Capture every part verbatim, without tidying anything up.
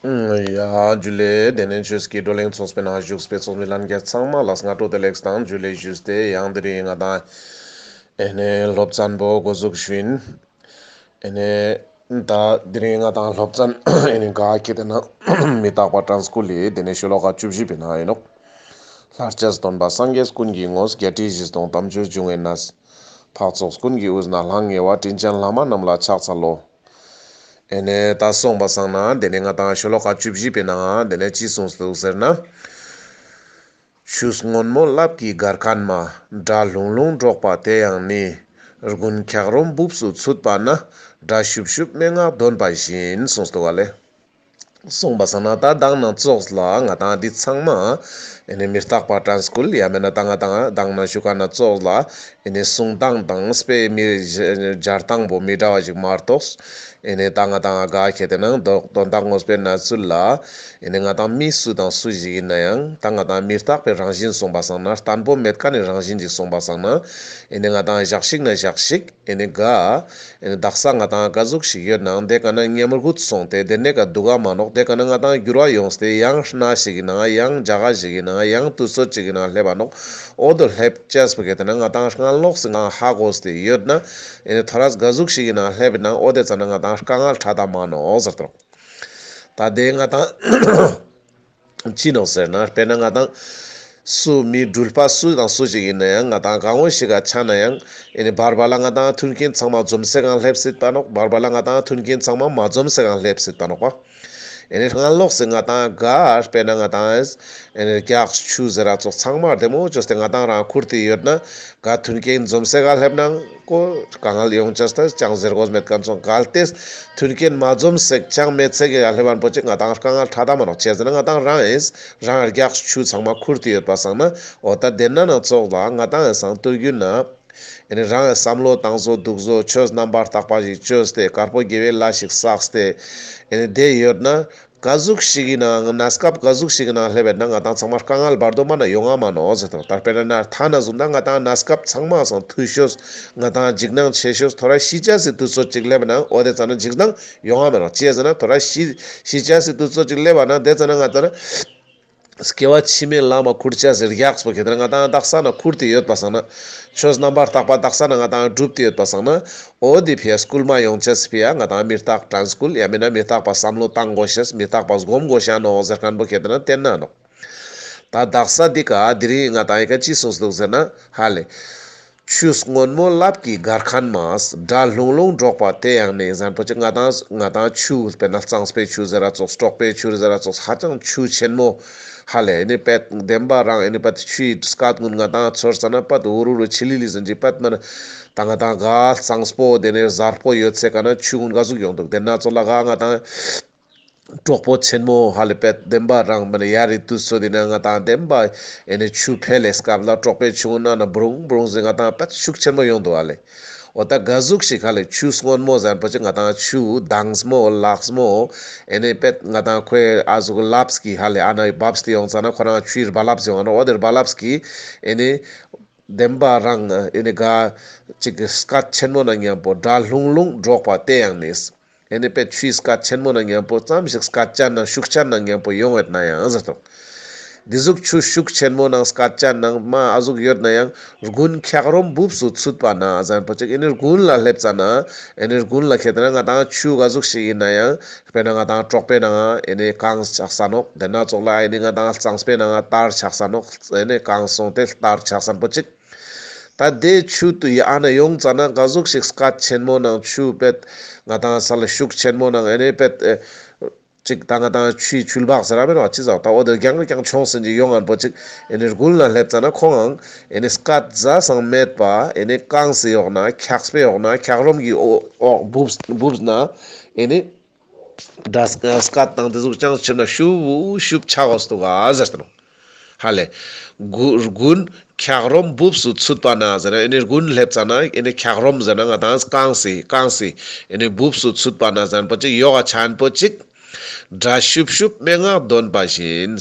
ཡ་ཇུ་ལེ། དེ་ནས་ཆོས་ཀྱི་བགྲོ་གླེང་ཚོགས་པའི་ནང་བཞུགས་པའི་ཚོགས་མི་ལྷན་རྒྱས་ཚང་མ་ལ་སྔ་དྲོ་བདེ་ལེགས་དང་ཇུ་ལེ་ཞུས་ཏེ། ཡང་དེ་རིང་ང་དང་ཨེ་ནེ་སློབ་ཚན་པོ་འགོ་འཛུགས་ཞུ་ཡིན། ཨེ་ནེ་ད་དེ་རིང་ང་དང་སློབ་ཚན་ཨེ་ནེ་ག་ཁེ་ཏེ་ན་མི་རྟག་པ་དྲན་སྐུལ་ལི་དེ་ནས་ཤོ་ལོ་ཀ་བཅུ་བཞི་པའི་ནང་ཡིན་ནོག། ལྷར་བཅས་སྟོན་པ་སངས་རྒྱས་ཀུན་གྱི་ངོས། བརྒྱད་ཁྲི་བཞི་སྟོང་དམ་ཆོས་འབྱུང་བའི་གནས། འཕགས་ཚོགས་ཀུན་གྱི་དབུས་ན་ལྷང་ངེ་བ། དྲིན་ཅན་བླ་མ་རྣམས་ལ་ཕྱག་འཚལ་ལོ། ཨེ་ནེ་ད་སོང་པ་སང་ན་དེ་ནས་ང་དང་ཤོ་ལོ་ཀ་བཅུ་བཞི་པའི་ནང་དེ་ནས་ཅི་གསུངས་འདུག་ཟེར་ན། ཆུ་སྔོན་མོ་རླབས་ཀྱི་གར་མཁན་མ། སྒྲ་ལྷུང་ལྷུང་སྒྲོག་པ་དེ་ཡང་ནི། དགུན་འཁྱག་རོམ་སྦུབས་སུ་ཚུད་པ་ན། སྒྲ་ཤུབ་ཤུབ་སྨྲེ་སྔགས་འདོན་པ་བཞིན། གསུངས་འདུག་ག་ལེ། སོང་པ་སང་ན་ད་མདང་ནང་ཙོགས་ལ་ང་དང་འདི་ཚང་མ་ཨེ་ནེ་མི་རྟག་པ་དྲན་སྐུལ་ཡང་མེད་ན་ད་ང་དང་མདང་ནང་ཞུ་མཁན་ཙོགས་ལ་ཨེ་ནེ་གསུང་སྟངས་དང་དཔེ་མི་སྦྱར་སྟངས་པོ་མི་འདྲ་བ་ཞིག་མ་གཏོགས། ཨེ་ནེ་ད་ང་དང་ག་ཁེ་ཏེ་ན་དོན་དག་ངོ་སྤེལ་ན་ཚུལ་ལ་ཨེ་ནེ་ང་དང་མི་སུ་དང་སུ་ཞིག་ཡིན་ན་ཡང་ད་ང་དང་མི་རྟག་པའི་རང་བཞིན་སོང་པ་སང་ན་བརྟན་པོ་མེད་མཁན་ནི་རང་བཞིན་ཞིག་སོང་པ་སང་ན་ཨེ་ནེ་ང་དང་ཞག་ཞིག་ན་ཞག་ཞིག་ཨེ་ནེ་ག་ཨེ་ནེ་དག་ས་ང་དང་ག་ཟུག་ཞིག་ཡོད་ནའང་དེ་ཀ་ན་ཉམས་རྒུད་སོང་སྟེ་དེ་ནས་ཀ་འདུག་ག་མ་ནོག། དེ་ཀ་ན་ང་དང་འགྱུར་བ་ཡོངས་ཏེ་ཡང་སྣ་ཞིག་ཡིན་ནའང་ཡང་རྒྱ་གར་ཞིག་ཡིན་ནའང་ཡང་དུས་ཚོད་ཅིག་ཡིན་ནའང་སླེབས་པ་ནོག། འོ་དོ་སླེབས་ཅེས་པོ་གེ་དེ་ན་ང་དང་སྔ་ལོགས་སུ་ང་ཧ་གོ་སྟེ་ཡོད་ན་ཨེ་ནེ་ཐོ་རས་ག་ཟུག་ཞིག་ཡིན་ནའང་སླེབས་ན་འོ་དེ་ཙ་ན་ང་དང་དཀའ་ངལ་ཕྲ་ད་མ་ནོག་ཟེར་ཏོ། ད་དེ་ང་དང་ཅི་ནོག་ཟེར་ན་དཔེར་ན་ང་དང་སུ་མི་འགྲུལ་པ་སུ་དང་སུ་ཞིག་ཡིན་ན་ཡང་ང་དང་གང་བོ་ཞིག་ག་ཆ་ན་ཡང་ཨེ་ནེ་བར་བར་ལ་ང་དང་མཐུན་རྐྱེན་ཚང་མ་འཛོམས་སེ་གང་སླེབས་སྲིད་པ་ནོག། བར་བར་ལ་ང་དང་མཐུན་རྐྱེན་ཚང་མ་མ་འཛོམས་སེ་གང་སླེབས་སྲིད་པ་ནོག་པ། ཨེ་ནེ་སྔ་ལོགས་སུ་ང་དང་ག་དཔེར་ན་ང་དང་ཨེ་ནེ་རྒྱགས་ཆུ་ཟེར་ར་ཙོགས་ཚང་མ་བདེ་མོ་བཅོས་ཏེ་ང་དང་རང་ཁུར་ཏེ་ཡོད་ན་ག་མཐུན་རྐྱེན་འཛོམས་སེ་ག་སླེབས་ན་ཀོ་དཀའ་ངལ་ཡོང་ཅེས་ད་ཅང་ཟེར་དགོས་མེད་མཁན་སོང་གལ་ཏེ་མཐུན་རྐྱེན་མ་འཛོམས་སེ་ཅང་མེད་སེ་གི་ཡ་སླེབས་པ་པོ་ཅིག་ང་དང་དཀའ་ངལ་ཕྲ་ད་མ་ནོག། ཅི་ཟེར་ན་ང་དང་རང་ཨེ་རང་རྒྱགས་ཆུ་ཚང་མ་ཁུར་ཏེ་ཡོད་པ་སང་ན་འོ་ད་དེ་ན་ན་ཙོགས་ལ་ང་དང་ཨེ་སང་ལྟོས་རྒྱུ་ན། ཨེ་ནེ་རང་ངི་བསམ་བློ་བཏང་བཟོ་འདུག་བཟོ་ཆོས་རྣམ་པར་དག་པ་ཞིག་བཅོས་ཏེ་དཀར་པོ་དགེ་བའི་ལས་ཤིག་བསགས་ཏེ་ཨེ་ནེ་དེ་ཡོད་ན་ག་ཟུག་ཞིག་ཡིན་ནའང་གནས་སྐབས་ག་ཟུག་ཞིག་ཡིན་ནའང་སླེབས་པ་ན་ང་དང་ཚང་མ་དཀའ་ངལ་བར་དོ་མ་ན་ཡོང་ང་མ་ནོག་ཟེར་ཏོ། ད་དཔེར་ན་ཐ་ན་བཟུང་ན་ང་དང་གནས་སྐབས་ཚང་མ་སང་ཐུ་ཤོས་ང་དང་འཇིགས་སྣང་ཆེ་ཤོས་ཐོ་རས་ཤི་ཅེས་སི་དུས་ཚོད་ཅིག་སླེབས་ན་འོ་དེ་ཙ་ན་འཇིགས་སྣང་ཡོང་ང་མ་ནོག། ཅི་ཟེར་ན་ཐོ་རས་ཤི་ཤི་ཅེས་སི་དུས་ཚོད་ཅིག་སླེབས་ན་དེ་ཙ་ན་ང་དང་སྐྱེ་བ་ཕྱི་མའི་ལམ་ཁུར་ཅེས་སི་རྒྱགས་པོ་གེ་དེ་ན་ང་དང་དག་ས་ན་ཁུར་ཏེ་ཡོད་པ་སང་ན། ཆོས་རྣམ་པར་དག་པ་དག་ས་ན་ང་དང་སྒྲུབ་སྟེ་ཡོད་པ་སང་ན། འོ་དེ་ཕི་ཡ་སྐུལ་མ་ཡོང་ཅེས་ཕི་ཡ་ང་དང་མི་རྟག་དྲན་སྐུལ་ཡ་མེད་ན་མི་རྟག་པ་བསམ་བློ་བཏང་དགོས་ཤེས་མི་རྟག་པ་སྒོམ་དགོས་ཤེས་ནོག་ཟེར་མཁན་པོ་གེ་དེ་ན་བསྟན་ན་ནོག། ད་དག་ས་འདི་ཀ་དེ་རིང་ང་དང་ཡི་ཀ་ཅི་གསུངས་འདུག་ཟེར་ན་ཧ་ལེ། ཆུ་སྔོན་མོ་རླབས་ཀྱི་གར་མཁན་མ། སྒྲ་ལྷུང་ལྷུང་སྒྲོག་པ་དེ་ཡང་ནི་ཟེར་མཁན་པོ་ཅིག་ང་དང་ང་དང་ཆུ་དཔེར་ན་གཙང་པའི་ཆུ་ཟེར་ར་ཙོགས་སྲོག་པའི་ཆུ་ཟེར་ར་ཙོགས་ཧ་ཅང་ཆུ་ཆེན་མོ་ཧ་ལེ་ཨེ་ནེ་པད་བདེན་པ་རང་ཨེ་ནེ་པད་ཆུའི་སྐད་ཀུན་ང་དང་ཚོར་ས་ན་པད་འུ་རུ་རུ་ཆི་ལི་ལི་ཟེར་གྱི་པད་མ་ན་ད་ང་དང་ག་གཙང་པོ་དེ་ནས་གཟར་པོ་ཡོད་སའི་ཀ་ན་ཆུ་ཀུན་ག་ཟུག་ཡོང་འདུག། དེ་ན་ཙོགས་ལ་ག་ང་དང་གྲོག་པོ་ཆེན་མོ་ཧ་ལེ་པད་བདེན་པ་རང་མ་ནེ་ཡ་རི་དུས་ཚོད་དེ་ན་ང་དང་བདེན་པ་ཨེ་ནེ་ཆུ་འཕེལ་ལེ་སྐབས་ལ་གྲོག་པོའི་ཆུ་ན་ན་བུང་བུང་ཟེར་ང་དང་པད་ཤུགས་ཆེན་མོ་ཡོང་འདུག་ཧ་ལེ། འོ་ད་ག་ཟུག་ཞིག་ཧ་ལེ་ཆུ་སྔོན་མོ་ཟེར་པོ་ཅིག་ང་དང་ཆུ་དྭངས་མོ་ལགས་མོ་ཨེ་ནེ་པད་ང་དང་ཁོའི་ཨ་ཟུག་ལབས་ཀྱི་ཧ་ལེ་ཨ་ན་བབས་ཏེ་ཡོང་ཙ་ན་ཁོ་རང་ཆུའི་རྦ་ལབས་ཡོང་ང་ན་འོ་དེ་རྦ་ལབས་ཀྱི་ཨེ་ནེ་བདེན་པ་རང་ཨེ་ནེ་ག་ཅིག་སྐད་ཆེན་མོ་ན་མཉམ་པོ་སྒྲ་ལྷུང་ལྷུང་སྒྲོག་པ་དེ་ཡང་ནི། ཨེ་ནེ་པད་ཆུའི་སྐད་ཆེན་མོ་ན་མཉམ་པོ་ཙམ་ཞིག་སྐད་ཅན་ན་ཤུགས་ཅན་ན་མཉམ་པོ་ཡོང་ཡོད་ན་ཡང་ཟེར་ཏོ། འདི་ཟུག་ཆུ་ཤུགས་ཆེན་མོ་ནང་སྐད་ཅན་ནང་མ་ཨ་ཟུག་ཡོད་ན་ཡང་དགུན་འཁྱག་རོམ་སྦུབས་སུ་ཚུད་པ་ན་ཟེར་པོ་ཅིག་ཨེ་ནེ་དགུན་ལ་སླེབས་ཙ་ན་ཨེ་ནེ་དགུན་ལ་ཁེ་ཏེ་ན་ང་དང་ཆུ་ག་ཟུག་ཞིག་ཡིན་ན་ཡང་དཔེར་ན་ང་དང་གྲོག་པོའི་ནང་ཨེ་ནེ་གངས་ཆགས་ས་ནོག། དེ་ན་ཙོགས་ལ་ཨེ་ནེ་ང་དང་གཙང་པོའི་ནང་དར་ཆགས་ས་ནོག། ཨེ་ནེ་གངས་སོང་སྟེ་དར་ཆགས་ས་པོ་ཅིག། ད་དེ་ཆུ་དུ་ཡ་ཨ་ན་ཡོང་ཙ་ན་ག་ཟུག་ཞིག་སྐད་ཆེན་མོ་ནང་ཆུ་པད་ང་དང་ས་ལ་ཤུགས་ཆེན་མོ་ནང་ཨེ་ནེ་པད་ཨེ་ཅིག་ད་ང་དང་ཆུའི་ཆུ་ལྦགས་ཟེར་ར་མེད་ན་ཅི་ཟེར་ད་འོ་དེ་རྒྱང་རྒྱང་མཆོང་ཟིན་ཅིག་ཡོང་ངན་པོ་ཅིག་ཨེ་ནེ་དགུན་ལ་སླེབས་ཙ་ན་ཁོང་ཨང་ཨེ་ནེ་སྐད་ཟ་སང་མེད་པ་ཨེ་ནེ་གངས་སི་འོག་ན་འཁྱག་པའི་འོག་ན་འཁྱག་རོམ་གྱི་འོག་འོག་སྦུབས་སྦུབས་ན་ཨེ་ནེ་སྒྲ་སྐད་དང་དེ་ཟུག་ཅང་ཆེན་ན་ཤུབ་ཤུབ་ཆགས་འོ་སྟུག་ག་ཟེར་ཏེ་ནོག། ཧ་ལེ། དགུ་དགུན་འཁྱག་རོམ་སྦུབས་སུ་ཚུད་པ་ན་ཟེར་ན་ཨེ་ནེ་དགུན་སླེབས་ཙ་ན་ཨེ་ནེ་འཁྱག་རོམ་ཟེར་ན་ང་དང་གངས་སི་གངས་སི་ཨེ་ནེ་སྦུབས་སུ་ཚུད་པ་ན་ཟེར་ན་པོ་ཅིག་ཡོག་ག་ཆ་ན་པོ་ཅིག་ དགྲ་ཤུབ་ཤུབ་སྨྲེ་སྔགས་འདོན་པ་བཞིན།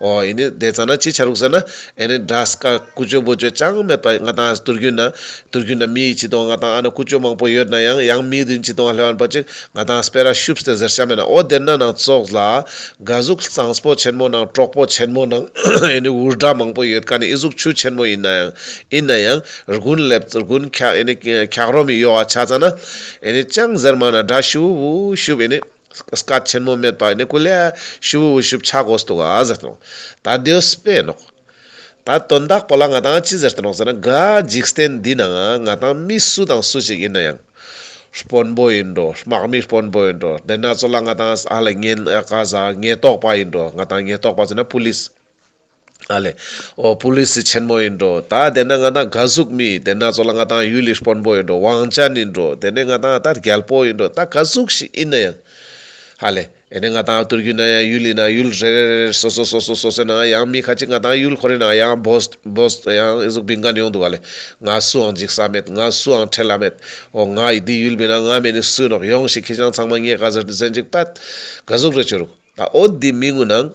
འོ་ཨེ་ནི་དེ་ཙ་ན་ཅི་ཆ་རུག་ཟེར་ན། ཨེ་ནི་དགྲ་སྐད་ཀུ་ཅོ་བུ་ཅོ་ཅང་མེད་པ་ང་ཏང་དུར་རྒྱུན་ན་དུར་རྒྱུན་ན་མི་ཅི་དང་ང་ཏང་ཨ་ན་ཀུ་ཅོ་མང་པོ་ཡོད་ན་ཡང་ཡང་མི་བདུན་ཅི་དང་ལྷ་བན་པ་ཅིག་ང་ཏང་སྤེ་ར་ཤུབས་ཏེ་ཟེར་ཤ་མེད་ན། འོ་དེ་ན་ནང་ཙོགས་ལ་ག་ཟུག་གཙང་པོ་ཆེན་མོ་ནང་གྲོགས་པོ་ཆེན་མོ་ནང་ཨེ་ནི་འུར་སྒྲ་མང་པོ་ཡོད་ཀ་ནི་ཨི་ཟུག་ཆུ་ཆེན་མོ་ཡིན་ན་ཡང་ཡིན་ན་ཡང་དགུན་ལེབ་དགུན་འཁྱག་ཨེ་ནི་འཁྱག་རོམ་ཡོད་ཆ་ཙ་ན་ཨེ་ནི་ཅང་ཟེར་མ་ན་དགྲ་ཤུབ་ཤུབ་ཨེ་ནི། སྐད་ཆེན་མོ་མེད་པ་ནི་ཀུ་ལེ་ཤུབ་ཤུབ་ཆ་དགོས་འདུག་ག་ཟེར་ཏེ་ནོག། ད་དེའོ་སྤེ་ནོག། ད་དོན་དག་པོ་ལ་ང་ཏང་ཅི་ཟེར་ཏེ་ནོག་ཟེར་ན་ག་འཇིག་རྟེན་འདི་ནང་ང་ཏང་མི་སུ་དང་སུ་ཞིག་ཡིན་ན་ཡང་། དཔོན་པོ་ཡིན་འགྲོ། དམག་མི་དཔོན་པོ་ཡིན་འགྲོ། དེ་ན་ཚོ་ལ་ང་ཏང་ཨ་ལེ་ཉེན་ཨ་ཀ་ཟ་ཉེན་རྟོག་པ་ཡིན་འགྲོ། ང་ཏང་ཉེན་རྟོག་པ་ཟེར་ན་པུ་ལིས། ཨ་ལེ། འོ་པུ་ལིས་ཆེན་མོ་ཡིན་འགྲོ། ད་དེ་ན་ང་ཏང་ག་ཟུག་མི་དེ་ན་ཚོ་ལ་ང་ཏང་ཡུལ་ལི་དཔོན་པོ་ཡིན་འགྲོ། ཝང་ཅན་ཡིན་འགྲོ། དེ་ནས་ང་ཏང་ད་རྒྱལ་པོ་ཡིན་འགྲོ། ད་ག་ཟུག་ཞིག་ཡིན་ན་ཡང་། ཧ་ལེ། ཨེ་ནས་ང་ཏང་དུར་རྒྱུན་ན་ཡང་ཡུལ་ཡིན་ན་ཡུལ་རེ་རེ་རེ་སོ་སོ་སོ་སོ་སོ་སོའི་ནང་ཡང་མི་ཁ་ཅིག་ང་ཏང་ཡུལ་ཁོ་རའི་ནང་ཡང་བོས་བོས་ཡང་ཨི་ཟུག་བིང་ཀ་ནི་ཡོང་འདུག་ག་ལེ། ང་སུའང་འཇིགས་ས་མེད། ང་སུའང་ཁྲེལ་ལ་མེད། འོ་ང་འདི་ཡུལ་མི་ན་ང་མེད་ནི་སུ་ནོག། ཡོང་ཞིག་ཁྱེད་ཅག་ཚང་མ་ངའི་ཀ་ཟེར་ཏེ་ཟེར་ཅིག་པད་ག་ཟུག་རེ་བྱོས་རུག། ད་འོ་འདི་མི་ངུ་ནང་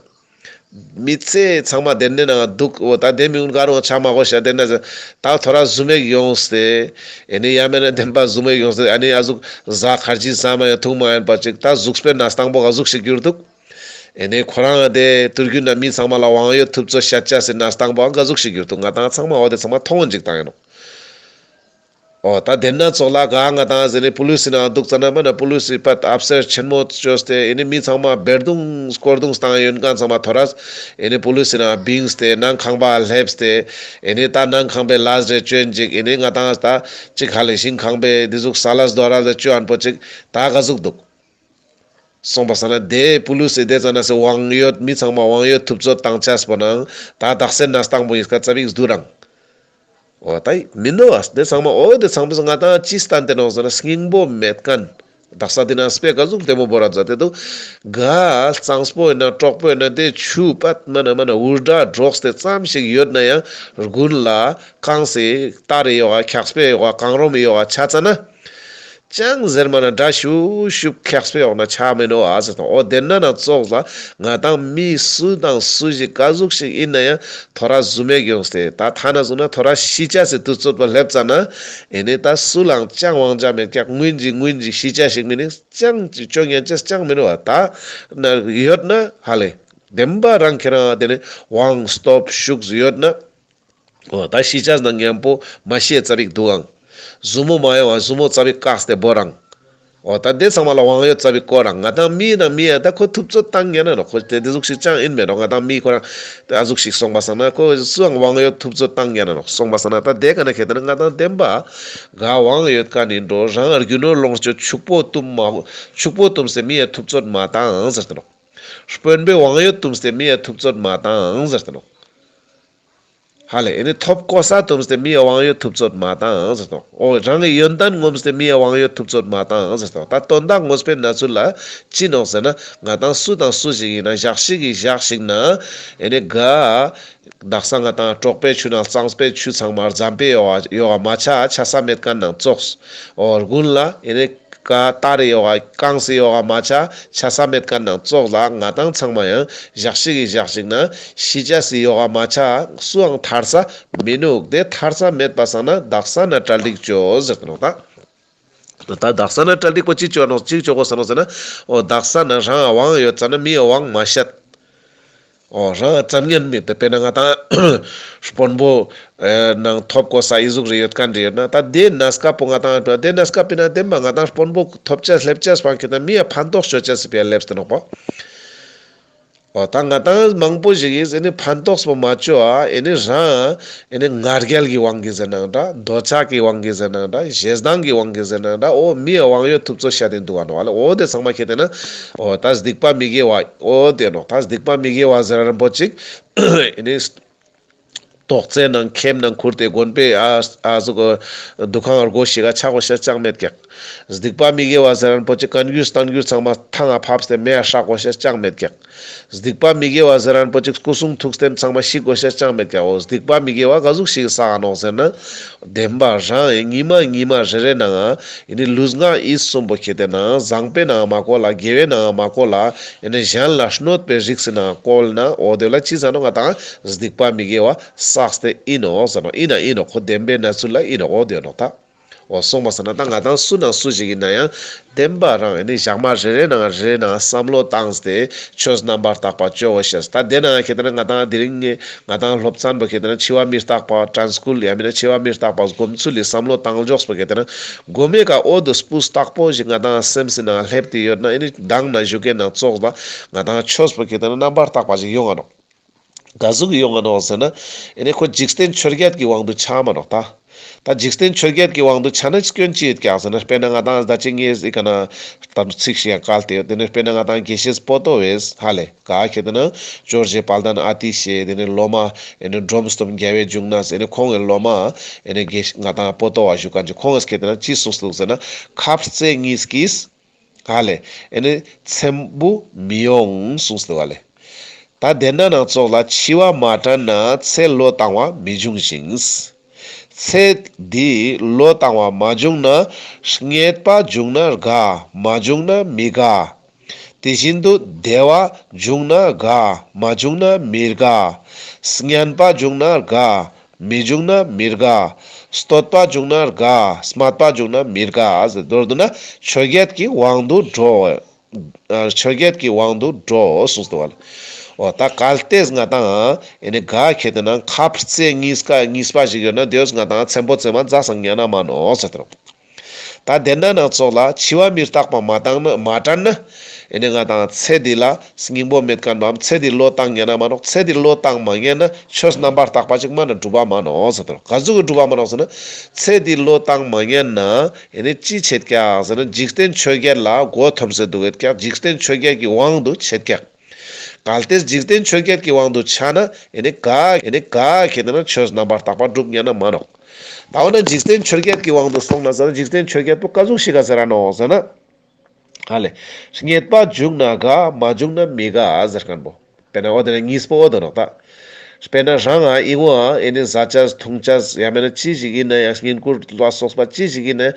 མི་ཚེ་ཚང་མ་དེ་ནས་ནང་འདུག། འོ་ད་དེ་མི་ངུ་ག་རུང་ཆ་མ་གོ་ཤ། དེ་ན་ད་ཐོ་ར་ཟུ་མེག་ཡོངས་ཏེ་ཨེ་ནི་ཡ་མེད་ན་དེན་པ་ཟུ་མེག་ཡོངས་ཏེ་ཨ་ནི་ཨ་ཟུག་ཟ་ཁར་ཇི་ཟ་མ་ཡང་འཐུང་མ་ཡང་པ་ཅིག་ད་གཟུགས་པོའི་ན་སྟངས་པོ་ག་ཟུག་ཞིག་གྱུར་འདུག། ཨེ་ནི་ཁོ་རང་དེ་དུར་རྒྱུན་ན་མི་ཚང་མ་ལ་དབང་ཡོད་ཐུབ་ཚོད་ཤ་ཅེས་སི་ན་སྟངས་པོ་ག་ཟུག་ཞིག་གྱུར་འདུག། ང་ཏང་ཚང་མ་འོ་དེ་ཚང་མ་མཐོང་ཅིག་བཏང་ཡིན་ནོག། འོ་ད་དེ་ན་ཚོགས་ལ་ག་ང་ཏང་ཟེར་ནི་པུ་ལིས་ནང་འདུག་ཙ་ན་མ་ན་པུ་ལིས་པད་ཨབ་སར་ཆེན་མོ་བཅོས་ཏེ་ཨེ་ནི་མི་ཚང་མ་བེར་དུང་སྐོར་དུང་བཏང་ཡོད་མཁན་ཚང་མ་ཐོ་རས་ཨེ་ནི་པུ་ལིས་ནང་བིངས་ཏེ་ནང་ཁང་པ་སླེབས་ཏེ་ཨེ་ནི་ད་ནང་ཁང་པའི་ལས་རེ་བཅོན་ཅིག། ཨེ་ནི་ང་ཏང་ད་ཅིག་ཧ་ལེ་ཞིང་ཁང་པའི་འདི་ཟུག་ས་ལས་རྡོ་ར་ལ་བཅོ་ཨན་པོ་ཅིག་ད་ག་ཟུག་འདུག། སོང་པ་སང་ན་དེ་པུ་ལིས་སི་དེ་ཙ་ན་སེ་དབང་ཡོད་མི་ཚང་མ་དབང་ཡོད་ཐུབ་ཚོད་བཏང་ཆས་པོ་ནང་ད་དག་སེ་ན་སྟངས་པོ་ཡིན་ཀ་ཙ་བིག་སྡུ་རང་། འོ་ད་མི་ནོ་ཨ་དེ་ཚང་མ་འོ་དེ་ཚང་མ་ང་ཏང་ཅི་སྟན་ཏེ་ནོག་ཟེར་ན་སྙིང་པོ་མེད་མཁན། དག་ས་དེ་ན་སྤེ་ག་ཟུག་དེ་མོ་བོ་ར་མཛད་དེ་འདུག། ག་གཙང་པོ་ཡིན་ན་གྲོགས་པོ་ཡིན་ན་དེ་ཆུ་པད་མ་ན་མ་ན་འུར་སྒྲ་སྒྲོགས་ཏེ་ཙམ་ཞིག་ཡོད་ན་ཡང་དགུན་ལ་གངས་སེ་ཏ་རེ་ཡོག་ག་འཁྱག་སྤེ་ཡོག་ག་གངས་རོམ་ཡོག་ག་ཆ་ཙ་ན། ཅང་ཟེར་མ་ན་དགྲ་ཤུབ་ཤུབ་འཁྱག་སྤེ་འོག་ན་ཆ་མེ་ནོ་ཨ་ཟེར་དང་། འོ་དེ་ན་ན་ཙོགས་ལ་ང་ཏང་མི་སུ་དང་སུ་ཞིག་ག་ཟུག་ཞིག་ཡིན་ན་ཡང་ཐོ་རས་ཟུ་མེག་ཡོངས་ཏེ་ད་ཐ་ན་ཟུག་ན་ཐོ་རས་ཤི་ཆ་སི་དུས་ཚོད་པ་སླེབས་ཙ་ན་ཨེ་ནི་ད་སུ་ལའང་ཅང་དབང་ཆ་མེད་ཀྱག། སྔུན་ཅིག་སྔུན་ཅིག་ཤི་ཆ་ཞིག་མིན་ནི་ཅང་ཅིག་ཅོ་ཉན་ཆ་ཅང་མེ་ནོ་ཨ། ད་ན་ཡོད་ན་ཧ་ལེ་བདེན་པ་རང་ཁྱེད་རང་དེ་ནི་དབང་སྟོབས་ཤུགས་ཡོད་ན། འོ་ད་ཤི་ཆ་ན་མཉམ་པོ་མ་ཤི་ཙ་བིག་འདུག་ཨང་། ཟུ་མོ་མ་ཡོང་ཨ་ཟུ་མོ་ཙ་བིག་བཀག་སྟེ་བོར་རང་། འོ་ད་དེ་ཚང་མ་ལ་དབང་ཡོད་ཙ་བིག་བསྐོར་རང་། ང་ཏང་མི་ན་མི་ཡ་ད་ཁོ་ཐུབ་ཚོད་བཏང་ཉན་ན་ནོག། ཁོ་དེ་དེ་ཟུག་ཞིག་ཅང་ཡིན་མེད་ནོག། ང་ཏང་མི་ཁོ་རང་ཨ་ཟུག་ཞིག་སོང་པ་སང་ན་ཁོ་སུའང་དབང་ཡོད་ཐུབ་ཚོད་བཏང་ཉན་ན་ནོག། སོང་པ་སང་ན་ད་དེ་ག་ན་ཁེ་ཏེ་ན་ང་ཏང་བདེན་པ་ག་དབང་ཡོད་ཀ་ནི་འགྲོ་རང་རྒྱུ་ནོར་ལོངས་སྤྱོད་ཕྱུག་པོ་བཏུམ་མ་ཕྱུག་པོ་བཏུམ་སྟེ་མི་ཡ་ཐུབ་ཚོད་མ་བཏང་ཟེར་ཏེ་ནོག། དཔོན་པོའི་དབང་ཡོད་བཏུམ་སྟེ་མི་ཡ་ཐུབ་ཚོད་མ་བཏང་ཟེར་ཏེ་ནོག། ཧ་ལེ་ཨེ་ནི་ཐོབ་གོ་ས་བཏུམས་ཏེ་མི་ཡ་དབང་ཡོད་ཐུབ་ཚོད་མ་བཏང་ཟེར་ཏོ། འོ་རང་གི་ཡོན་ཏན་ངོམས་ཏེ་མི་ཡ་དབང་ཡོད་ཐུབ་ཚོད་མ་བཏང་ཟེར་ཏོ། ད་དོན་དག་ངོས་པོའི་གནས་ཚུལ་ལ་ཅི་ནོག་ཟེར་ན་ང་ཏང་སུ་དང་སུ་ཞིག་ཡིན་ན་ཞག་ཞིག་གི་ཞག་ཞིག་ན་ཨེ་ནི་ག་དག་ས་ང་ཏང་གྲོགས་པོའི་ཆུ་ནང་གཙང་པོའི་ཆུ་ཚང་མ་རྫམ་པའི་ཡོ་ག་ཡོ་ག་མ་ཆ་ཆ་ས་མེད་མཁན་ནང་ཙོགས། འོ་དགུན་ལ་ཨེ་ནི་ཀ་ཏ་རེ་ཡོ་ག་གངས་སི་ཡོ་ག་མ་ཆ་ཆ་ས་མེད་མཁན་ནང་ཙོགས་ལ་ང་ཏང་ཚང་མ་ཡང་ཞག་ཞིག་གི་ཞག་ཞིག་ན་ཤི་ཆ་སི་ཡོ་ག་མ་ཆ་སུའང་ཐར་ས་མི་ནུག། དེ་ཐར་ས་མེད་པ་སང་ན་དག་ས་ན་གྲ་སྒྲིག་ཅོ་ཟེར་ཏེ་ནོག་ད། ད་དག་ས་ན་གྲ་སྒྲིག་པོ་ཅི་ཅོ་ནོག་ཅི་ཅོ་གོས་ནོག་ཟེར་ན། འོ་དག་ས་ན་རང་དབང་ཡོད་ཙ་ན་མི་དབང་མ་བཤད། འོ་རང་ཙམ་ཉན་མི་དེ་དཔེར་ན་ང་ཏང་དཔོན་པོ་ནང་ཐོབ་གོས་ས་ཨི་ཟུག་རེ་ཡོད་མཁན་རེ་ཡོད་ན་ད་དེ་གནས་སྐབས་པོ་ང་ཏང་དེ་གནས་སྐབས་པོ་ན་དེ་མ་ང་ཏང་དཔོན་པོ་ཐོབ་ཆ་སླེབས་ཆ་སྤང་ཁྱེད་ན་མི་ཡ་ཕན་ཐོགས་ཅོ་ཆ་སི་ཕི་ཡ་སླེབས་ཏེ་ནོག་པ། འོ་ད་ང་ཏང་མང་པོ་ཞིག་གིས་ཨེ་ནི་ཕན་ཐོགས་པོ་མ་ཅོ་ཨ་ཨེ་ནི་རང་ཨེ་ནི་ང་རྒྱལ་གྱི་དབང་གིས་ཟེར་ནའང་འདྲ། འདོད་ཆགས་ཀྱི་དབང་གིས་ཟེར་ནའང་འདྲ། ཞེ་སྡང་གི་དབང་གིས་ཟེར་ནའང་འདྲ། འོ་མི་ཡ་དབང་ཡོད་ཐུབ་ཚོད་བཤད་དེ་འདུག་ག་ནོག་ཨ་ལེ། འོ་དེ་ཚང་མ་ཁྱེད་དེ་ན་འོ་ད་སྡིག་པ་མི་དགེ་བ་འོ་དེ་ནོག། ད་སྡིག་པ་མི་དགེ་བ་ཟེར་རན་པོ་ཅིག་ཨེ་ནི་ཏོག་ཙེ་ནང་ཁེམ་ནང་ཁུར་ཏེ་དགོན་པའི་ཨ་ཨ་ཟུག་འདུ་ཁང་སྒོ་ཞིག་ག་ཆག་གོས་ཤ་ཅང་མེད་ཀྱག། སྡིག་པ་མི་དགེ་བ་ཟེར་ཁན་པོ་ཅིག་བཀའ་འགྱུར་བསྟན་འགྱུར་ཚང་མ་ཐང་ང་ཕབས་ཏེ་མེ་ཡ་སྲེག་གོས་ཤེས་ཅང་མེད་ཀྱག། སྡིག་པ་མི་དགེ་བ་ཟེར་ཁན་པོ་ཅིག་སྐུ་གསུང་ཐུགས་རྟེན་ཚང་མ་བཤིག་གོས་ཤེས་ཅང་མེད་ཀྱག། འོ་སྡིག་པ་མི་དགེ་བ་ག་ཟུག་ཞིག་བསགས་ནོག་ཟེར་ན། བདེན་པ་རང་ཉི་མ་ཉི་མ་རེ་རེ་ནང་ཨེ་ནི་ལུས་ངག་ཡིད་གསུམ་པོ་ཁེ་ཏེ་ན་བཟང་པོའི་ནང་མ་བཀོལ་ལ་དགེ་བའི་ནང་མ་བཀོལ་ལ་ཨེ་ནི་གཞན་ལ་གནོད་པའི་རིགས་སི་ནང་བཀོལ་ན་འོ་དེ་ལ་ཅི་ཟེར་ནོག། ང་དང་སྡིག་པ་མི་དགེ་བ་བསགས་ཏེ་ཨིན་ནོག་ཟེར་ནོག། ཨིན་ན་ཨིན་ནོག། ཁོ་བདེན་པའི་གནས་ཚུལ་ལ་ཨིན་ནོག། འོ་དེ་ནོག་ད། འོ་སོང་པ་སང་ན་ད་ང་དང་སུ་ནང་སུ་ཞིག་ཨིན་ན་ཡང་བདེན་པ་རང་ཨེ་ནི་ཞག་མ་རེ་རེ་ནང་རེ་རེ་ནང་བསམ་བློ་བཏང་སྟེ་ཆོས་རྣམ་པར་དག་པ་ཅོ་གོས་ཤེས། ད་དེ་ནང་ཁེ་ཏེ་ན་ང་དང་དེ་རིང་ངི་ང་དང་སློབ་ཚན་པོ་ཁེ་ཏེ་ན་འཆི་བ་མི་རྟག་པ་དྲན་སྐུལ་ཡང་མེན་ན་འཆི་བ་མི་རྟག་པ་སྒོམ་ཚུལ་ལི་བསམ་བློ་བཏང་ཕྱོགས་པོ་ཁེ་ཏེ་ན་གོ་མེ་ཀ་འོ་དེ་སྤུས་དག་པོ་ཞིག་ང་དང་སེམས་སི་ནང་སླེབས་ཏེ་ཡོད་ན་ཨེ་ནི་མདང་ནེ་ཞུ་ཁན་ནང་ཙོགས་ལ་ང་དང་ཆོས་པོ་ཁེ་ཏེ་ན་རྣམ་པར་དག་པ་ཞིག་ཡོང་ང་ནོག། ག་ཟུག་ཡོང་ང་ནོག་ཟེར་ན། ཨེ་ནི་ཁོ་འཇིག་རྟེན་ཆོས་བརྒྱད་ཀྱི་དབང་དུ་ཆ་མ་ནོག་ད། ད་འཇིག་རྟེན་ཆོས་བརྒྱད་ཀྱི་དབང་དུ་ཆ་ན་སྐྱོན་ཅི་ཡོད་ཀྱག་ཟེར་ན། དཔེར་ན་ང་དང་ད་ཅི་ངས་ཨི་ཀ་ན་དམ་ཚིག་ཞིག་ཡང་བཀལ་ཏེ་ཡོད། དེ་ནི་དཔེར་ན་ང་དང་དགེ་བཤེས་པོ་ཏོ་བས་ཧ་ལེ་ག་ཁེ་ཏེ་ན་ཇོ་རྗེ་དཔལ་ལྡན་ཨ་ཏི་ཤེ་དེ་ནི་སློབ་མ་ཨེ་ནི་འབྲོམ་སྟོན་རྒྱལ་བའི་འབྱུང་གནས་ཨེ་ནི་ཁོང་གི་སློབ་མ་ཨེ་ནི་དགེ་ང་དང་པོ་ཏོ་བ་ཞུ་ཁན་ཅིག་ཁོང་གིས་ཁེ་ཏེ་ན་ཅི་གསུངས་འདུག་ཟེར་ན། ཁབ་རྩེ་གཉིས་ཀྱིས་ཧ་ལེ། ཨེ་ནི་ཚེམ་བུ་མི་ཡོང་གསུངས་ཏེ་བ་ལེ། ད་དེ་ན་ནང་ཙོགས་ལ་འཆི་བ་མ་དྲན་ན་ཚེ་བློས་བཏང་བ་མི་འབྱུང་ཞིང་། ཚེ་འདི་བློས་བཏང་བ་མ་བྱུང་ན་རྙེད་པ་བྱུང་ན་དགའ་མ་བྱུང་ན་མི་དགའ། དེ་བཞིན་དུ་བདེ་བ་བྱུང་ན་དགའ་མ་བྱུང་ན་མི་དགའ། སྙན་པ་བྱུང་ན་དགའ་མི་བྱུང་ན་མི་དགའ། བསྟོད་པ་བྱུང་ན་དགའ་སྨད་པ་བྱུང་ན་མི་དགའ་ཟེར། མདོར་བསྡུ་ན་ཆོས་བརྒྱད་ཀྱི་དབང་དུ་འགྲོ། ཨ་ཆོས་བརྒྱད་ཀྱི་དབང་དུ་འགྲོ་གསུངས་ཏེ་བ་ལེ། འོ་ད་གལ་ཏེ་ང་དང་ཨེ་ནི་ག་ཁེ་ཏེ་ན་ཁབ་རྩེ་གཉིས་ཀ་གཉིས་པ་ཞིག་ཡོད་ན་དེ་བོ་ང་དང་ཚེམ་བུ་ཚེར་མ་ཛ་སང་ཉན་ན་མ་ནོག་ཟེར་ཏེ་རོ། ད་དེ་ན་ནང་ཙོགས་ལ་འཆི་བ་མི་རྟག་པ་མ་བཏང་ན་མ་དྲན་ན་ཨེ་ནི་ང་དང་ཚེ་འདི་ལ་སྙིང་པོ་མེད་ཁན་བམ་ཚེ་འདི་བློས་བཏང་ཉན་ན་མ་ནོག། ཚེ་འདི་བློས་བཏང་མ་ཉན་ན་ཆོས་རྣམ་པར་དག་པ་ཅིག་མ་ནི་འགྲུབ་པ་མ་ནོག་ཟེར་ཏེ་རོ། ག་ཟུག་གི་འགྲུབ་པ་མ་ནོག་ཟེར་ན། ཚེ་འདི་བློས་བཏང་མ་ཉན་ན་ཨེ་ནི་ཅི་ཆེད་ཀྱག་ཟེར་ན་འཇིག་རྟེན་ཆོས་བརྒྱད་ལ་མགོ་འཐོམས་སེ་འདུག་ཡོད་ཀྱག། འཇིག་རྟེན་ཆོས་བརྒྱད་ཀྱི་དབང་དུ་ཆེད་ཀྱག། གལ་ཏེ་འཇིག་རྟེན་ཆོས་བརྒྱད་ཀྱི་དབང་དུ་ཆ་ན་ཨེ་ནི་ག་ཨེ་ནི་ག་ཁེ་ཏེ་ན་ཆོས་རྣམ་པར་དག་པ་སྒྲུབ་ཉན་ན་མ་ནོག། ད་འོ་ན་འཇིག་རྟེན་ཆོས་བརྒྱད་ཀྱི་དབང་དུ་སོང་ན་ཟེར་ན་འཇིག་རྟེན་ཆོས་བརྒྱད་པོ་ག་ཟུག་ཞིག་ག་ཟེར་ར་ནོག་ཟེར་ན། ཧ་ལེ། རྙེད་པ་བྱུང་ན་དགའ་མ་བྱུང་ན་མི་དགའ་ཟེར་ཁན་བོ། དཔེར་ན་འོ་དེ་ན་གཉིས་པོ་འོ་དོ་ནོག་ད། དཔེར་ན་རང་ང་ཨི་བོ་ཨེ་ནི་ཟ་ཅེས་འཐུང་ཅེས་ཡང་མེན་ན་ཅི་ཞིག་ཨིན་ན་ཡང་བསྙེན་བཀུར་ལ་སོགས་པ་ཅི་ཞིག་ཨིན་ན་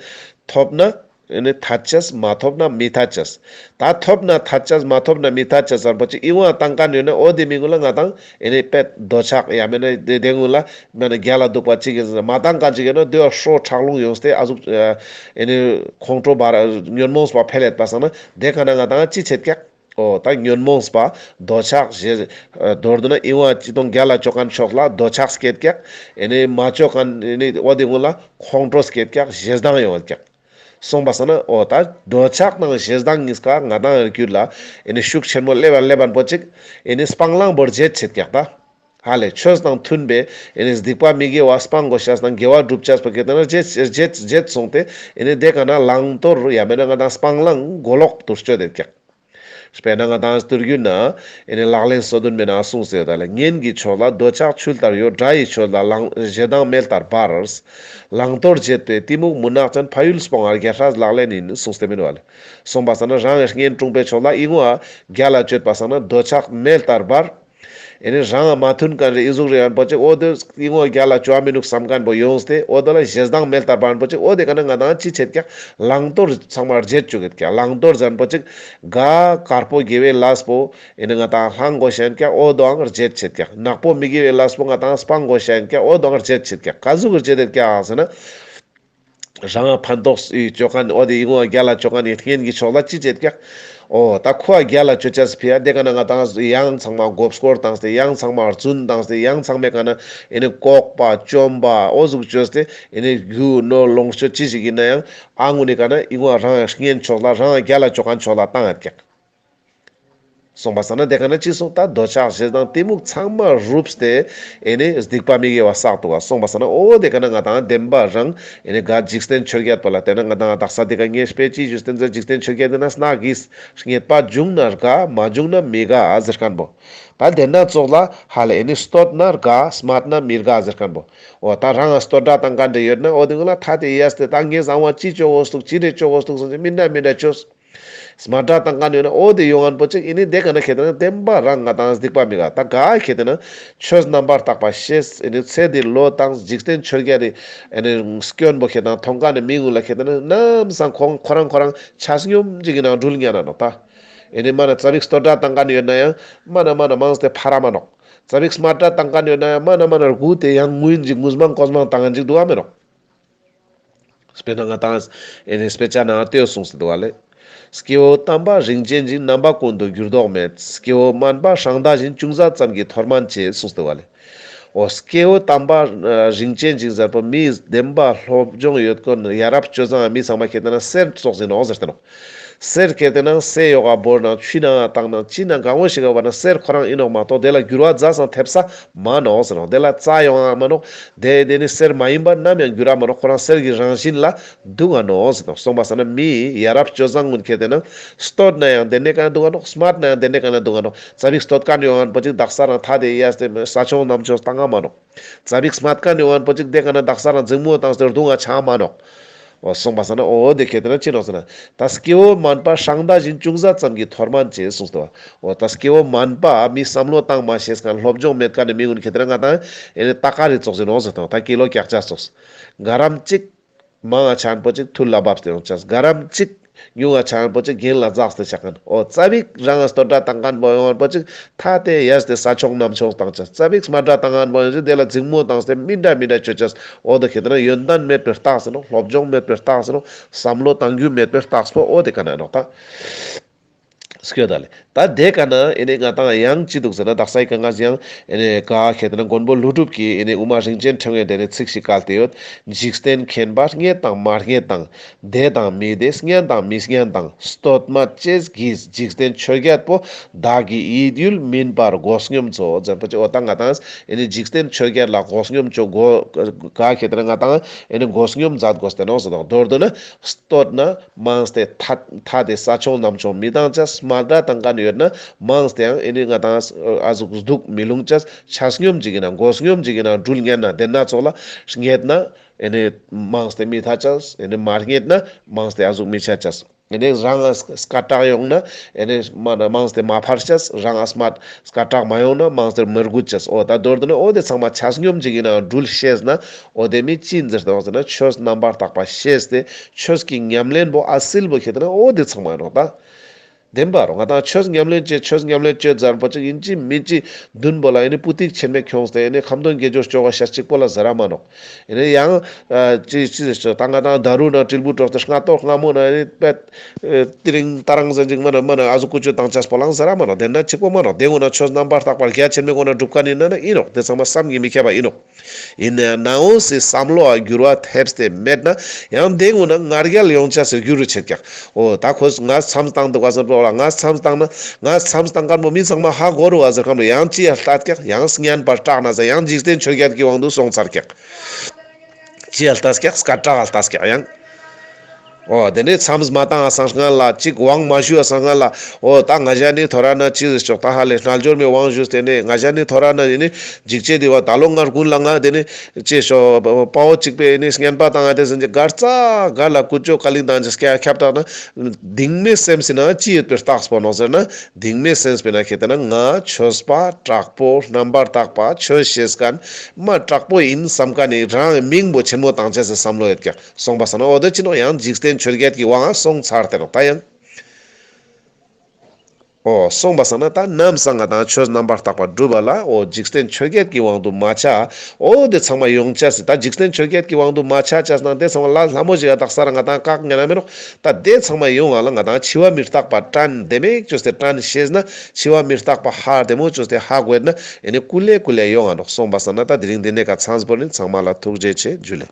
ཐོབ་ན་ཨེ་ནི་ཐད་ཅེས་མ་ཐོབ་ན་མི་ཐད་ཅེས། ད་ཐོབ་ན་ཐད་ཅེས་མ་ཐོབ་ན་མི་ཐད་ཅེས་ཟེར་བོ་ཅིག་ཨི་བོ་བཏང་ཁན་ཡོད་ན་འོ་དེ་མི་གུན་ལ་ང་དང་ཨེ་ནི་པད་འདོད་ཆགས་ཡང་མེན་ན་དེ་དེ་གུན་ལ་མེན་ན་རྒྱལ་ལ་འདུག་པ་ཅིག་ཨིན་ཟེར་མ་བཏང་ཁན་ཅིག་ཡོད་ན་དེ་བོ་ཧྲོ་ཁྲག་རླུང་ཡོངས་ཏེ་ཨ་ཟུག་ཨེ་ནི་ཁོང་ཁྲོ་བར་ཉོན་མོངས་པ་འཕེལ་ལེད་པ་སང་ན་དེ་ཀ་ན་ང་དང་ཅི་ཆེད་ཀྱག། འོ་ད་ཉོན་མོངས་པ་འདོད་ཆགས་ཞེ་མདོར་བསྡུ་ན་ཨི་བོ་ཅི་དང་རྒྱལ་ལ་ཅོ་ཁན་ཕྱོགས་ལ་འདོད་ཆགས་སྐྱེད་ཀྱག། ཨེ་ནི་མ་ཅོ་ཁན་ཨེ་ནི་འོ་དེ་གུན་ལ་ཁོང་ཁྲོ་སྐྱེད་ཀྱག་ཞེ་སྡང་ཡོང་ཀྱག། སོང་པ་སང་ན་འོ་ད་འདོད་ཆགས་དང་ཞེ་སྡང་གཉིས་ཀ་ང་དང་རྒྱུད་ལ་ཨེ་ནི་ཤུགས་ཆེན་མོ་སླེབ་པ་སླེབ་པ་པོ་ཅིག་ཨེ་ནི་སྤང་བླང་པོ་ར་བྱེད་ཆེད་ཀྱག་ད། ཧ་ལེ་ཆོས་དང་མཐུན་པའི་ཨེ་ནི་སྡིག་པ་མི་དགེ་བ་སྤང་གོས་ཤེས་དང་དགེ་བ་སྒྲུབ་ཅེས་པོ་ཁེ་ཏེ་ན་བྱེད་བྱེད་བྱེད་སོང་སྟེ་ཨེ་ནི་དེ་ཀ་ན་བླང་དོར་ཡང་མེན་ན་ང་དང་སྤང་བླང་གོ་ལོག་ཏུ་སྤྱོད་དེ་ཀྱག། དཔེར་ན་ང་དང་སྟོད་རྒྱུད་ན་ཨེ་ནི་ལག་ལེན་སོ་བདུན་མའི་ནང་གསུངས་ཏེ་ཡོད་ད་ལེ། གཉེན་གྱི་ཕྱོགས་ལ་འདོད་ཆགས་ཆུ་ལྟར་གཡོ། དགྲ་ཡི་ཕྱོགས་ལ་ལང་ཞེ་སྡང་མེ་ལྟར་འབར། བླང་དོར་བྱེད་པའི་གཏི་མུག་མུན་ནག་ཅན། ཕ་ཡུལ་སྤོང་བ་རྒྱལ་སྲས་ལག་ལེན་ཡིན། གསུངས་ཏེ་མེན་བ་ལེ། སོང་པ་སང་ན་རང་གི་གཉེན་དྲུང་པའི་ཕྱོགས་ལ་ཨི་བོ་རྒྱལ་ལ་ཅོད་པ་སང་ན་འདོད་ཆགས་མེ་ལྟར་འབར། ཨེ་ནི་རང་ང་མ་མཐུན་ཁན་རེ་ཨི་ཟུག་རེ་ཡང་པོ་ཅིག་འོ་དེ་ཨི་བོ་རྒྱལ་ལ་ཅོ་བ་མི་ནུག་བསམ་ཁན་བོ་ཡོངས་ཏེ་འོ་དེ་ལ་ཞེ་སྡང་མེ་ལྟར་འབར་པོ་ཅིག་འོ་དེ་ཀ་ན་ང་དང་ཅི་ཆེད་ཀྱག། བླང་དོར་ཚང་མ་བརྗེད་བཅུག་གེད་ཀྱག། བླང་དོར་ཟེར་པོ་ཅིག་ག་དཀར་པོ་དགེ་བའི་ལས་པོ་ཨེ་ནི་ང་དང་བླང་གོས་ཤེས་ཀྱག་འོ་དོའང་བརྗེད་ཆེད་ཀྱག། ནག་པོ་མི་དགེ་བའི་ལས་པོ་ང་དང་སྤང་གོས་ཤེས་ཀྱག་འོ་དོའང་བརྗེད་ཆེད་ཀྱག། ག་ཟུག་གི་བརྗེད་དེད་ཀྱག་ཟེར་ན། རང་ང་ཕན་ཐོགས་ཅོ་ཁན་འོ་དེ་ཨི་བོ་རྒྱལ་ལ་ཅོ་ཁན་ནི་གཉེན་གྱི་ཕྱོགས་ལ་ཅི་བྱེད་ཀྱག། འོ་ད་ཁོ་ཨ་རྒྱལ་ལ་ཅོ་ཅེས་ཕི་ཡ་དེ་ཀ་ན་ང་དང་ཡང་ཚང་མ་མགོ་སྐོར་བཏང་སྟེ་ཡང་ཚང་མ་རྫུན་བཏང་སྟེ་ཡང་ཚང་མའི་ཀ་ན་ཨེ་ནི་ལྐོག་པ་བཅོམ་པ་འོ་ཟུག་ཅོས་ཏེ་ཨེ་ནི་རྒྱུ་ནོར་ལོངས་སྤྱོད་ཅི་ཞིག་ཡིན་ན་ཡང་ཨ་ངུ་ནི་ཀ་ན་ཨི་བོ་རང་ངི་གཉེན་ཕྱོགས་ལ་རང་ངི་རྒྱལ་ལ་ཅོ་ཁན་ཕྱོགས་ལ་བཏང་ཡོད་ཀྱག། སོང་པ་སང་ན་དེ་ཀ་ན་ཅི་སོང་། ད་འདོད་ཆགས་ཞེ་སྡང་གཏི་མུག་ཚང་མ་རུབ་སྟེ་ཨེ་ནི་སྡིག་པ་མི་དགེ་བ་བསགས་འདུག་ག། སོང་པ་སང་ན་འོ་དེ་ཀ་ན་ང་ཏང་བདེན་པ་རང་ཨེ་ནི་ག་འཇིག་རྟེན་ཆོས་བརྒྱད་པོ་ལ་དེ་ན་ང་ཏང་དག་ས་དེ་ཀ་ངས་དཔེ་ཅི་ཞུས་ཏེ་འཇིག་རྟེན་ཆོས་བརྒྱད་དེ་ན་སྣ་གིས་རྙེད་པ་བྱུང་ན་དགའ་མ་བྱུང་ན་མི་དགའ་ཟེར་མཁན་པོ། ད་དེ་ན་ཙོགས་ལ་ཧ་ལེ་ཨེ་ནི་བསྟོད་ན་དགའ་སྨད་ན་མི་དགའ་ཟེར་མཁན་པོ། འོ་ད་རང་ང་བསྟོད་སྒྲ་བཏང་མཁན་དེ་ཡོད་ན་འོ་དེ་ཀུན་ལ་ཐ་དེ་ཡས་ཏེ་ད་ངས་བཟང་བ་ཅི་ཅོ་གོས་འདུག་ཅི་རེ་ཅོ་གོས་འདུག་ཟེར་ཏེ་མི་འདྲ་མི་འདྲ་ཅོས། སྨད་སྒྲ་བཏང་མཁན་ཡོད་ན་འོ་དེ་ཡོང་མཁན་པོ་ཅིག་ཨེ་ནི་དེ་ཀ་ན་ཁེ་ཏེ་ན་བདེན་པ་རང་ང་ཏང་སྡིག་པ་མི་དགའ། ད་ག་ཁེ་ཏེ་ན་ཆོས་རྣམ་པར་དག་པ་ཤེས་ཨེ་ནི་ཚེ་འདི་ལོ་དང་འཇིག་རྟེན་ཆོས་བརྒྱད་དེ་ཨེ་ནི་སྐྱོན་པོ་ཁེ་ཏེ་ན་མཐོང་མཁན་ནི་མི་ཀུན་ལ་ཁེ་ཏེ་ན་ནམ་སང་ཁོང་ཁོ་རང་ཁོ་རང་ཆ་སྙོམས་ཅིག་གི་ནང་འགྲུལ་ཉན་ན་ནོག་ད། ཨེ་ནི་མ་ན་ཙ་པིག་བསྟོད་སྒྲ་བཏང་མཁན་ཡོད་ན་ཡང་མ་ན་མ་ན་མང་སྟེ་ཕ་ར་མ་ནོག། ཙ་པིག་སྨད་སྒྲ་བཏང་མཁན་ཡོད་ན་ཡང་མ་ན་མ་ན་སྒུག་སྟེ་ཡང་ངུ་ཡིན་ཅིག་ངུ་མང་ཀོ་མང་བཏང་མཁན་ཅིག་འདུག་ག་མེ་ནོག། དཔེར་ན་ང་ཏང་ཨེ་ནི་དཔེ་ཆ་ནང་ལྟོས་གསུངས་ཏེ་འདུག་ག་ལེ། སྐྱེ་བོ་དམ་པ་རིན་ཆེན་ཞིང་། རྣམ་པ་ཀུན་ཏུ་འགྱུར་ལྡོག་མེད། སྐྱེ་བོ་དམན་པ་སྲང་མདའ་བཞིན། ཅུང་ཟད་ཙམ་གྱིས་མཐོ་དམན་བྱེད། གསུངས་ཏེ་འདུག་ག་ལེ། འོ་སྐྱེ་བོ་དམ་པ་ཨ་རིན་ཆེན་ཞིང་ཟེར་པོ་མི་བདེན་པ་སློབ་སྦྱོང་ཡོད་མཁན་ཡ་རབས་སྤྱོད་བཟང་མི་ཚང་མ་ཁེ་ཏེ་ན་གསེར་ཙོགས་ཡིན་ནོག་ཟེར་ཏེ་ནོག། གསེར་ཁེ་ཏེ་ན་གསེར་ཡོག་ག་བོར་ན་ཆུ་ནང་བཏང་ན་ཅི་ན་གང་བོ་ཞིག་ག་བར་ན་གསེར་ཁོ་རང་ཡིན་ནོག་མ་གཏོགས་དེ་ལ་འགྱུར་བ་ཛ་སང་ཐེབས་ས་མ་ནོག་ཟེར་ནོག། དེ་ལ་རྩ་ཡོང་ང་མ་ནོག། དེ་དེ་ནི་གསེར་མ་ཡིན་པ་ནམ་ཡང་འགྱུར་ར་མ་ནོག། ཁོ་རང་གསེར་གྱི་རང་བཞིན་ལ་འདུག་ག་ནོག་ཟེར་ནོག། སོང་པ་སང་ན་མི་ཡ་རབས་སྤྱོད་བཟང་ཀུན་ཁེ་ཏེ་ན་བསྟོད་ན་ཡང་དེ་ནེ་ཀ་ན་འདུག་ག་ནོག། སྨད་ན་ཡང་དེ་ནེ་ཀ་ན་འདུག་ག་ནོག། ཙ་པིག་བསྟོད་མཁན་ཡོང་མཁན་པོ་ཅིག་དག་ས་རང་ཐ་དེ་ཡས་ཏེ་ས་ཆུང་གནམ་ཆུང་བཏང་ང་མ་ནོག། ཙ་པིག་སྨད་མཁན་ཡོང་མཁན་པོ་ཅིག་དེ་ཀ་ན་དག་ས་རང་འཛིང་མོ་བཏང་སྟེ་རྡུང་ང་ཆ་མ་ནོག། འོ་སོང་པ་སང་ན་འོ་དེ་ཁེ་ཏེ་ན་ཅི་ནོག་ཟེར་ན། ད་སྐྱེ་བོ་དམན་པ་སྲང་མདའ་བཞིན། ཅུང་ཟད་ཙམ་གྱིས་མཐོ་དམན་བྱེད། གསུངས་ཏེ་བ། འོ་ད་སྐྱེ་བོ་དམན་པ་མི་བསམ་བློ་བཏང་མ་ཤེས་མཁན་སློབ་སྦྱོང་མེད་མཁན་ནི་མི་ཀུན་ཁེ་ཏེ་ན་ང་ཏང་ཨེ་ནི་ཏ་ཀ་རི་ཙོགས་ཡིན་ནོག་ཟེར་དང་ད་ཀི་ལོ་བཀྱག་ཆ་ཙོགས། ག་རམ་ཅིག་མང་ང་ཆ་མཁན་པོ་ཅིག་ཐུར་ལ་བབས་ཏེ་ཡོང་ཆས། ག་རམ་ཅིག་ཉུང་ང་ཆ་མཁན་པོ་ཅིག་གྱེན་ལ་འཛེགས་ཏེ་ཆ་མཁན། འོ་ཙ་པིག་རང་ང་བསྟོད་སྒྲ་བཏང་མཁན་པོ་ཡོང་མཁན་པོ་ཅིག་ཐ་དེ་ཡས་ཏེ་ས་ཆུང་གནམ་ཆུང་བཏང་ཆས། ཙ་པིག་སྨད་སྒྲ་བཏང་མཁན་པོ་ཡོང་ཅིག་དེ་ལ་འཛིང་མོ་བཏང་སྟེ་མི་འདྲ་མི་འདྲ་ཅོ་ཆས། འོ་དེ་ཁེ་ཏེ་ན་ཡོན་ཏན་མེད་པའི་རྟགས་ཡིན་ནོག། སློབ་སྦྱོང་མེད་པའི་རྟགས་ཡིན་ནོག། བསམ་བློ་བཏང་རྒྱུ་མེད་པའི་རྟགས་པོ་འོ་དེ་ཀ་ན་ཡིན་ནོག་ད། སྐྱོད་ད་ལེ། ད་དེ་ཀ་ན་ཨེ་ནི་ང་ཏང་ཡང་ཅི་འདུག་ཟེར་ན་དག་ས་ཡི་ཀ་ང་ཡང་ཨེ་ནི་ག་ཁེ་ཏེ་ན་མགོན་པོ་ཀླུ་སྒྲུབ་ཀྱིས་ཨེ་ནི་དབུ་མ་རིན་ཆེན་ཕྲེང་བའི་དེ་ནི་ཚིག་ཞིག་བཀལ་ཏེ་ཡོད། འཇིག་རྟེན་མཁྱེན་པ་རྙེད་དང་མ་རྙེད་དང་། བདེ་དང་མི་བདེ་སྙན་དང་མི་སྙན་དང་། བསྟོད་སྨད་ཅེས་བགྱིས་འཇིག་རྟེན་ཆོས་བརྒྱད་པོ། བདག་གི་ཡིད་ཡུལ་མིན་པར་བགོ་སྙོམས་མཛོད། ཟེར་པོ་ཅིག་འོ་ད་ང་ཏང་ཨེ་ནི་འཇིག་རྟེན་ཆོས་བརྒྱད་ལ་བགོ་སྙོམས་ཅོ་དགོས། ག་ཁེ་ཏེ་ན་ང་ཏང་ཨེ་ནི་བགོ་སྙོམས་མཛད་དགོས་ཏེ་ནོག་ཟེར་དང་མདོར་བསྡུ་ན་བསྟོད་ན་མང་སྟེ་ཐ་ཐ་དེ་ས་ཆུང་གནམ་ཆུང་མི་བཏང་ཆས། སྨད་སྒྲ་བཏང་མཁན་ཡོད་ན་མང་སྟེ་ཡང་ཨེ་ནི་ང་ཏང་ཨ་ཟུག་སྡུག་མི་ལྷུང་ཆས། ཆ་སྙོམས་ཅིག་གི་ནང་བགོ་སྙོམས་ཅིག་གི་ནང་འགྲུལ་ཉན་ན་དེ་ན་ཙོགས་ལ་རྙེད་ན་ཨེ་ནི་མང་སྟེ་མི་ཐ་ཆས། ཨེ་ནི་མ་རྙེད་ན་མང་སྟེ་ཨ་ཟུག་མི་ཆ་ཆས། ཨེ་ནི་རང་ང་སྐད་གྲགས་ཡོང་ན་ཨེ་ནི་མ་ན་མང་སྟེ་མ་ཕར་ཆས། རང་ང་སྨད་སྐད་གྲགས་མ་ཡོང་ན་མང་སྟེ་མི་རྒུད་ཆས། འོ་ད་མདོར་བསྡུ་ན་འོ་དེ་ཚང་མ་ཆ་སྙོམས་ཅིག་གི་ནང་འགྲུལ་ཤེས་ན་འོ་དེ་མི་ཅི་ཡིན་ཟེར་ཏེ་ཡོང་ཟེར་ན་ཆོས་རྣམ་པར་དག་པ་ཤེས་ཏེ་ཆོས་ཀྱི་ཉམས་ལེན་པོ་ཨ་སིལ་པོ་ཁེ་ཏེ་ན་འོ་དེ་ཚང་མ་ཡིན་ནོག་ད། བདེན་པ་རོ། ང་ཏང་ཆོས་ཉམས་ལེན་བྱེད་ཆོས་ཉམས་ལེན་བྱེད་ཟེར་པོ་ཅིག་ཡིན་ཅི་མིན་ཅི་མདུན་པོ་ལ་ཨེ་ནི་པུ་ཏིག་ཆེན་མེ་ཁྱོངས་ཏེ་ཨེ་ནི་ཁ་འདོན་དགེ་སྦྱོར་ཅོ་བ་ཤ་གཅིག་པོ་ལ་ཟེར་ར་མ་ནོག། ཨེ་ནི་ཡང་ཨ་ཅི་ཅི་ཟེར་ད་ང་ཏང་ད་རུ་ན་དྲིལ་བུ་དཀྲོགས་ཏེ་སྔ་ཏོག་སྔ་མོ་ན་ཨེ་ནི་པད་ཨེ་ཏི་རིང་ད་རང་ཟེར་ཅིག་མ་ན་མ་ན་ཨ་ཟུག་ཀུ་ཅོ་བཏང་ཆས་པོ་ལའང་ཟེར་ར་མ་ནོག། དེ་ན་གཅིག་པོ་མ་ནོག། དེ་ངོ་ན་ཆོས་རྣམ་པར་དག་པ་རྒྱ་ཆེན་མོའི་སྒོ་ན་སྒྲུབ་མཁན་ཡིན་ན་ན་ཡིན་ནོག། དེ་ཚང་མ་བསམ་གྱིས་མི་ཁྱབ་པ་ཡིན་ནོག། ཡིན་ནའང་ནའོ་སི་བསམ་བློ་ཨ་འགྱུར་བ་ཐེབས་ཏེ་མེད་ན་ཡང་དེ་ངོ་ན་ང་རྒྱལ་ཡོང་ཆ་སི་རྒྱུ་རུ་ཆེད་ཀྱག། འོ་ད་ཁོས་ང་མཚམས་བཏང་འདུག་ག་ཟེར་པོ་ལ་ང་མཚམས་བཏང་ན་ང་མཚམས་བཏང་མཁན་པོ་མི་ཚང་མ་ཧ་གོ་རུ་བ་ཟེར་མཁན་པོ་ཡང་ཅི་ཡ་ལྟ་ཀྱག། ཡང་སྙན་པར་གྲགས་ན་ཟེར་ཡང་འཇིག་རྟེན་ཆོས་བརྒྱད་ཀྱི་དབང་དུ་སོང་ཚར་ཀྱག། ཅི་ཡ་ལྟ་ཀྱག། སྐད་གྲགས་ལ་ལྟ་ཀྱག་ཡང་། འོ་དེ་ནས་མཚམས་མ་བཏང་ང་སང་སྔ་ལ་ཅིག་དབང་མ་ཞུ་བ་སང་སྔ་ལ་འོ་ད་ང་ཞ་ནི་ཐོ་ར་ན་ཅི་ཟེར་ཆོག་ད་ཧ་ལས་རྣལ་འབྱོར་མའི་དབང་ཞུས་ཏེ་ནི་ང་ཞ་ནི་ཐོ་ར་ན་ཡིན་ནི་འཇིགས་བྱེད་དེ་བ་ད་ལོ་ང་དགུན་ལ་ང་དེ་ནི་ཅི་ཞོ་དཔའ་བོ་གཅིག་པས་ནི་བསྙེན་པ་བཏང་ང་དེ་ཟིན་གྱི་གར་ཙ་གར་ལ་ཀུ་ཅོ་ཀ་ལིང་དང་ཅི་སྐྱ་ཁྱབ་བཏང་ན་གདིང་མའི་སེམས་སི་ན་ཅི་ཡོད་པའི་རྟགས་པོ་ནོག་ཟེར་ན་གདིང་མའི་སེམས་པའི་ན་ཁེ་ཏེ་ན་ང་ཆོས་པ་དྲག་པོ་རྣམ་པར་དག་པ་ཆོས་ཤེས་མཁན་མ་དྲག་པོ་ཡིན་བསམ་མཁན་ནི་རང་མིང་པོ་ཆེན་མོ་བཏང་ཆ་སི་བསམ་བློ་ཡོད་ཀྱག། སོང་པ་སང་ན་འོ་དེ་ཅི་ནོག་ཡང་འཇིག་རྟེན་ཆོས་བརྒྱད་ཀྱི་དབང་སོང་ཚར་ཏེ་ནོག་ད་ཡང་། འོ་སོང་པ་སང་ན་ད་ནམ་སང་ང་ཏང་ཆོས་རྣམ་པར་དག་པ་སྒྲུབ་པ་ལ་འོ་འཇིག་རྟེན་ཆོས་བརྒྱད་ཀྱི་དབང་དུ་མ་ཆ། འོ་དེ་ཚང་མ་ཡོང་ཆ་སི་ད་འཇིག་རྟེན་ཆོས་བརྒྱད་ཀྱི་དབང་དུ་མ་ཆ་ཆ་ན་དེ་ཚང་མ་ལ་ལྷ་མོ་ཞིག་ཡ་དག་ས་ར་ང་ཏང་བཀག་ཉན་ན་མི་ནོག། ད་དེ་ཚང་མ་ཡོང་ང་ལ་ང་ཏང་འཆི་བ་མི་རྟག་པ་དྲན་བདེ་མོ་ཅོས་ཏེ་དྲན་ཤེས་ན་འཆི་བ་མི་རྟག་པ་ཧ་བདེ་མོ་ཅོས་ཏེ་ཧ་གོ་ན་ཨེ་ནི་ཀུ་ལེ་ཀུ་ལེ་ཡོང་ང་ནོག། སོང་པ་སང་ན་ད་དེ་རིང་འདི་ནས་ཀ་མཚམས་བོར་ནི་ཚང་མ་ལ་ཐུགས་རྗེ་ཆེ་ཇུ་ལེ།